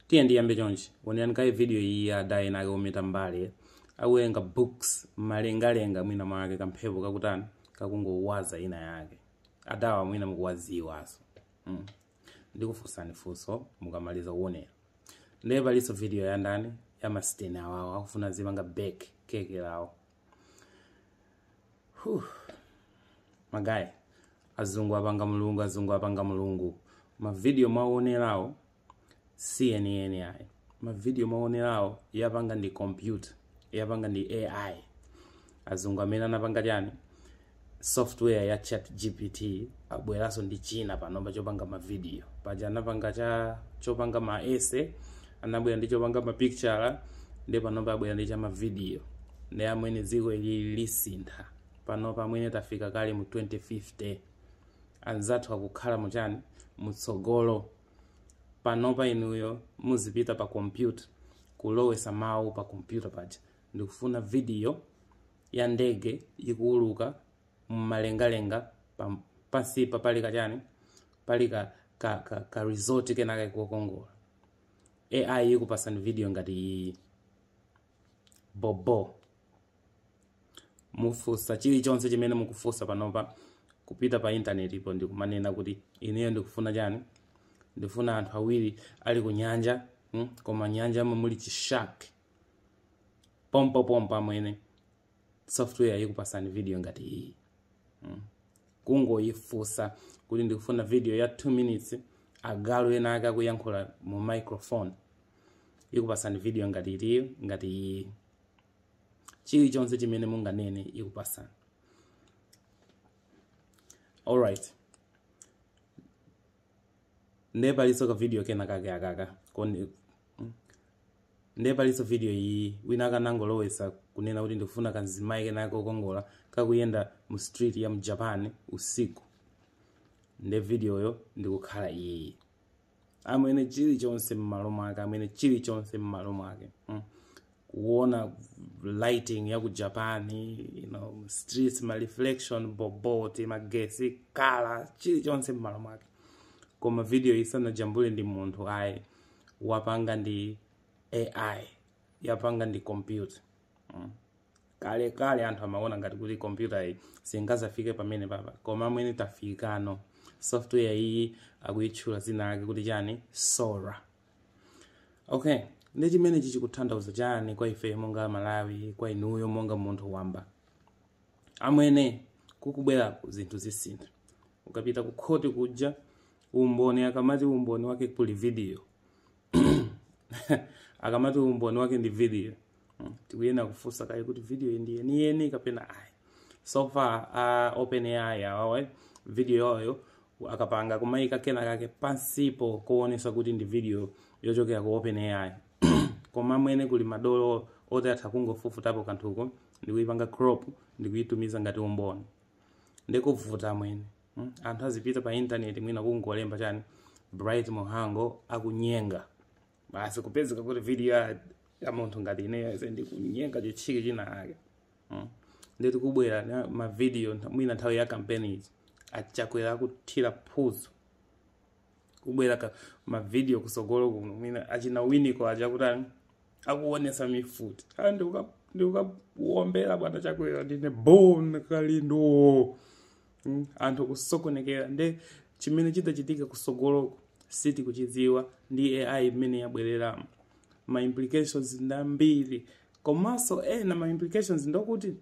Tiye ndiyambe chonchi. Onerani kaye video iyi ya ena ake ometa mbali akuwerenga books malengalenga, mwina mwake kamphepo kakutani kakungowaza ina yake. Adawa mwina mukuwaziwaso. Ndikufunsani funso mukamaliza kuonera. Ndiye palinso video ya ndani ya masiteni awawo akufuna zipanga bake keke lawo. Whew. Ma guy, azungu apanga mulungu, azungu apanga mulungu. Mavidiyo mwaonerawo CNN ayi, mavidiyo mwaonerawo yapanga ndi computer, yapanga ndi AI. Azungu amene anapanga chani, software ya Chat GPT, abweranso ndi china panopa chopanga mavidiyo. Paja anapanga cha chopanga ma essay, anabwera ndi chopanga ma picture, ndi panopa abwera ndi cha mavidiyo. Ndi amwene, dziko ili lisintha. Panopa amwene tafika kale mu 2050, anzathu akukhala muchani, mutsogolo. Panopa inuyo muzipita pa computer, kulowesa mawu pa computer paja, "Ndikufuna video ya ndege ikuuluka mmalengalenga, pansipa pali kachani, pali ka resort kenaka kokongola." AI ikupasani video ngati iyi bobo. Mufunsa chilichonse chimene mukufunsa panopa, kupita pa internet ipo ndikumanena kuti, "Ineyo ndikufuna chani, ndikufuna anthu awiri ali ku nyanja, koma nyanja muli chi shark." Pompo pompo amwene software ikupasani video ngati iyi. Kungoyifunsa kuti, "Ndikufuna video ya 2 minutes, agalu ena ake akuyankhula mu microphone," ikupasani video ngati itiyo, ngati iyi. Chilichonse chimene munganene ikupasani. Alright, ndiye palinso ka video kena kake akaka koni. Ndiye palinso video iyi, wina akanangolowesa kunena kuti, "Ndikufuna kanzimayi kenaka kokongola kakuyenda mu street ya mu Japan usiku," nde videoyo ndikukhala iyi. Amwene, chilichonse m'malo mwake, amwene, chilichonse m'malo mwake. Kuona lighting ya ku Japan, streets, ma reflection boboti, magesi, kala, chilichonse m'malo mwake. Koma video isanajambule ndi munthu ayi, wapanga ndi AI, yapanga ndi computer. Kale kale anthu amaona ngati kuti computer iyi singazafike pamene papa, koma amwene tafikano. Software iyi akuyitchula zina lake kuti chani? Sora. Okay, ndi chimene chichikutanthauza chani kwa ife monga Malawi, kwa inuyo monga munthu wamba? Amwene, kukubwerako zinthu zisintha. Ukapita ku khoti kuja, umboni, akamati umboni wake kuli video, akamati umboni wake ndi video, tikuyena kufunsa kaye kuti video iyi ndi yeniyeni kapena ayi. So far OpenAI awawe video yoyo akapanga kumayika kena kake pansipo kuonesa kuti ndi video yochokera ku OpenAI, koma mwene kuli madolo oti atha kungofufutapo kanthuko ndikuyipanga crop ndikuyitumiza ngati umboni. Ndikuvuta mwene, Anthu azipita pa internet, mwina kungolemba chani, "Bright Muhango akunyenga," basi kupezeka kuti video ya munthu ngati ineyo ise ndikunyenga chitchiki china ake, Nditi kubwera ma video mwina nthawi ya campaign izi achakwera akuthira phuzo, kubwera ka ma video kusogolo kuno, mwina achina Winiko achakutani akuonesa mifuti, "Ah, ndikukawombera bwana Chakwera, ndine Bon Kalindo." Anthu kusokonekera. Nde chimene chidachitika kusogoloko sitikuchidziwa ndi AI imene yabwereramo. Ma implications ndambiri, komanso ena ma implications ndokuti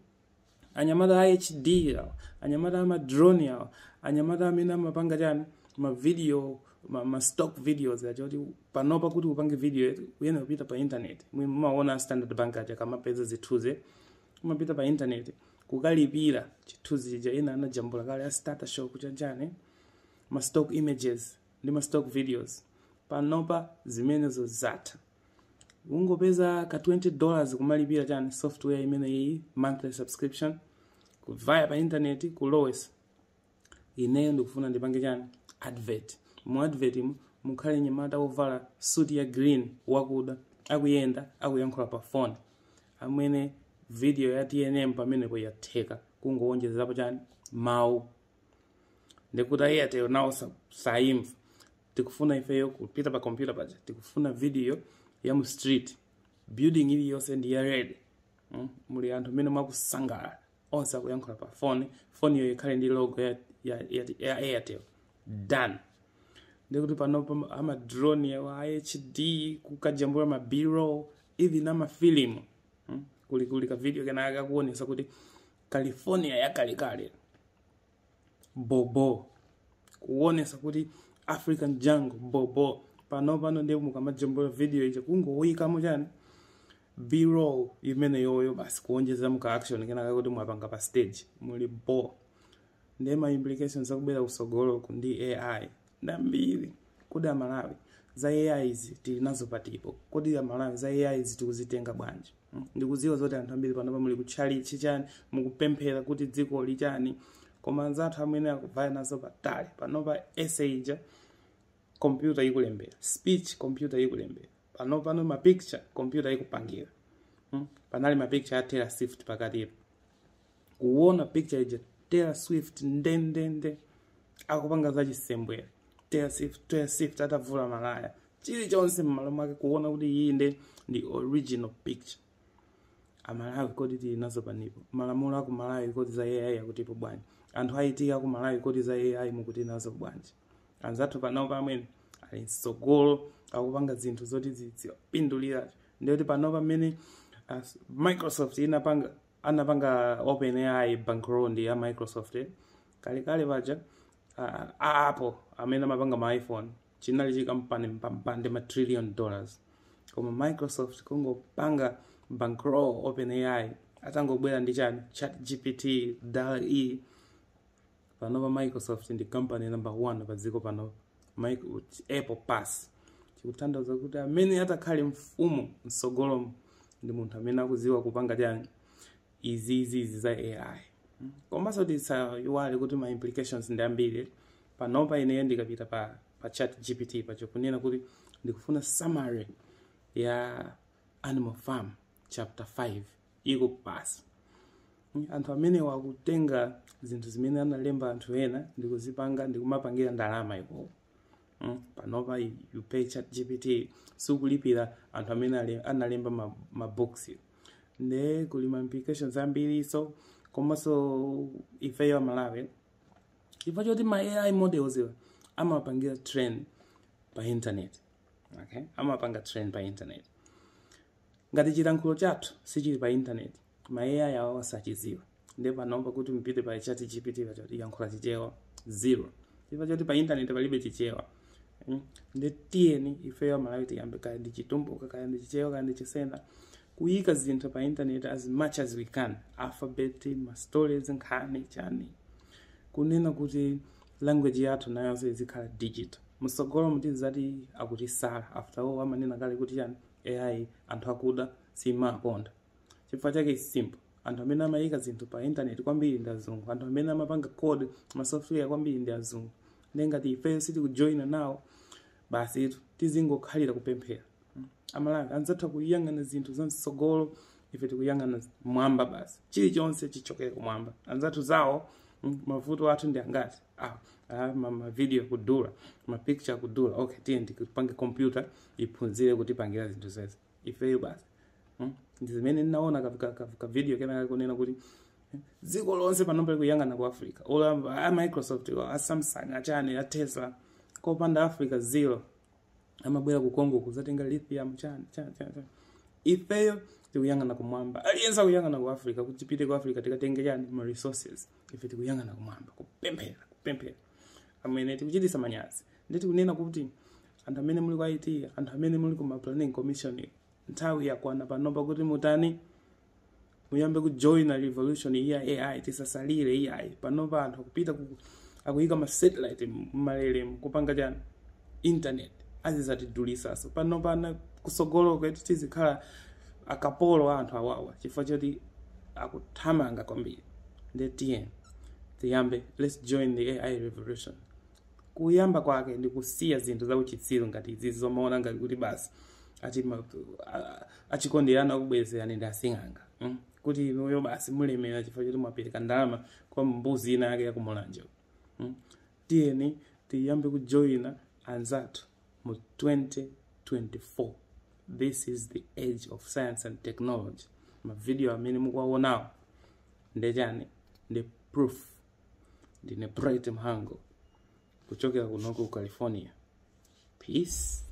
anyamata a HD awa, anyamata ama drone awa, anyamata amene amapanga chani, ma video, ma stock videos achoti panopa kuti upange video uyene kupita pa internet. Mumaona Standard Bank aja kamapeza zithunzi, umapita pa internet kukalipira chithunzi chija, ena anajambula kale a starter shop chanchani, ma stock images ndi ma stock videos. Panopa zimenezo zatha, ungopeza ka $20 kumalipira chani, software imene iyi, monthly subscription, kuvaya pa internet kulowesa, "Ineyo ndikufuna ndipange chani, advert, mu advert mu mukhale nyamata wovala suit ya green wakuda akuyenda akuyankhula pa phone." Amwene, video ya TNM pamenepo yatheka, kungowonjezerapo chani, mawu, ndikuti Airtel nawo sayimva. Tikufuna ifeyo kupita pa computer paja, tikufuna video ya mu street, building iliyonse ndi ya red, Muli anthu amene mwakusangalala, onse akuyankhula pa phone, phone iyo ikhale ndi logo ya Airtel. Done. Ndikuti panopa ama drone ya HD kukajambula ma B-roll, even amafilimu, Kuli ka video kenaka kakuonesa kuti California yakalekale bobo, kuonesa kuti African jungle bobo. Pano pano ndiye mukamajambula video ija, kungoyikamo chani, B-roll imene yoyo basi, kuonjeza muka action kenaka kuti mwapanga pa stage, muli bo. Ndiye ma implications akubwera kusogolo ndi AI ndambiri. Kodi Amalawi za AI izi tili nazo patipo? Kodi Amalawi za AI izi tikuzitenga bwanji? Ndikudziwa zoti anthu ambiri panopa muli kutchalichi chani, mukupemphera kuti dziko lichani, koma anzathu amene akuvaya nazo patali panopa, essay ija computer ikulembera, speech computer ikulembera, pano pano ma picture computer ikupangira, Panali ma picture a Taylor Swift pakatipo, kuona picture ija, Taylor Swift ndendende akupanga zachisembwere, Taylor Swift, Taylor Swift atavula malaya, chilichonse m'malo mwake, kuona kuti iyi ndi original picture. Amalawi kodi tili nazo panipo? Malamulo aku Malawi kodi za AI akutipo bwanji? Anthu IT aku Malawi kodi za AI mukuti nazo bwanji? Anzathu panopa amwene ali mtsogolo, akupanga zinthu zoti ziwapindulira. Ndiyoti panopa mmene Microsoft inapanga, anapanga OpenAI bankroll ndi ya Microsoft, eh? Kalekale paja Apple amene amapanga ma iPhone chinali chikampani mpampande ma trillion dollars, koma Microsoft kungopanga bankroll OpenAI, atangobwera ndi chani, ChatGPT, DALL-E, panopa Microsoft ndi company number one pa dziko pano, Apple pass. Chikutanthauza kuti amene atakhale mfumu msogolomo ndi munthu amene akudziwa kupanga chani, izi za AI. Komanso tisayiwale kuti ma implications ndi ambiri. Panopa ineyo ndikapita pa ChatGPT pacho, kunena kuti ndikufuna summary ya Animal Farm chapter 5, ikupasa. Anthu amene wakutenga zinthu zimene analemba anthu ena ndikuzipanga, ndikumapangira ndalama iko. Panopa you pay ChatGPT, sikulipira anthu amene analemba ma books. Nde kuli ma implications ambiri. So komanso ifeyo Amalawi, chifukwa choti ma AI models iwa amapangira train pa internet, okay, amapanga train pa internet, ngati chilankhulo chathu sichili pa internet, ma AI awo sachiziwa. Ndiye panopa kuti mpite pa ChatGPT pachoti yankhula Chichewa, zero, chifukwa choti pa internet palibe Chichewa. Ndi tiyeni ifeyo Amalawi tiyambe, kaya ndi Chitumbuka, kaya ndi Chichewa, kaya ndi Chisena, kuyika zinthu pa internet as much as we can, alphabet, ma stories, nkhani, chani, kunena kuti language yathu nayonso izikhala digital. Msogolo mutizati akutisala. After all, amanena kale kuti chani, AI anthu akuda simakonda. Chifukwa chake is simple: anthu amene amayika zinthu pa internet kwambiri ndi azungu, anthu amene amapanga code ma software kwambiri ndi azungu. Ndengati ifeyo sitikujoyina nawo, basi tizingokhalira kupemphera. Amalawi anzathu kuyang'ana zinthu za msogolo, ife tikuyang'ana mwamba basi, chilichonse chichokere kumwamba. Anzathu zawo, mavuto athu ndi angati? Ma video kudula, ma picture kudula, okay, tiye ndikupange computer iphunzire kutipangira zinthu zezi. Ifeyo basi, Ndi zimene ndinaona ka video kenaka kunena kuti dziko lonse panopa likuyang'ana ku Africa. Ola a Microsoft, a Samsung, achani, a Tesla, kopanda Africa zero. Amabwera ku Congo kuzatenga lithium, chani chani chani chani. Ifeyo tikuyang'ana kumwamba. Aliyense akuyang'ana ku Africa kuti tipite ku Africa tikatenge chani, ma resources. Ife tikuyang'ana kumwamba, kupemphera, kupemphera. Amene tikuchitisa manyazi. Ndi tikunena kuti anthu amene muli ku IT, anthu amene muli ku ma planning commission, nthawi yakwana panopa kuti mutani, muyambe kujoina revolution iya AI. Tisasalire AI. Panopa anthu akupita akuyika ma satellite mmalere, kupanga chani, internet, azizatidulisaso. Panopa ana kusogolo kwetu tizikhala akapolo a anthu awawa, chifukwa choti akuthamanga kwambiri. Ndiye tiye tiyambe, let's join the AI revolution. Kuyamba kwake ndi kusiya zinthu zakuchitsiru ngati izizi, zomaona ngati kuti basi ati achikonderana akubwezerani ndi asing'anga, Kuti inuyo basi mulemera chifukwa choti mwapereka ndalama kwa mbuzi ina yake yakumulanje, Tiyeni tiyambe kujoyina Anzathu, mu 2024, this is the age of science and technology. Mavidiyo amene mukuwaonawo ndechani? Ndi proof. Ndine Bright Mhango kuchokera kunoko ku California. Peace.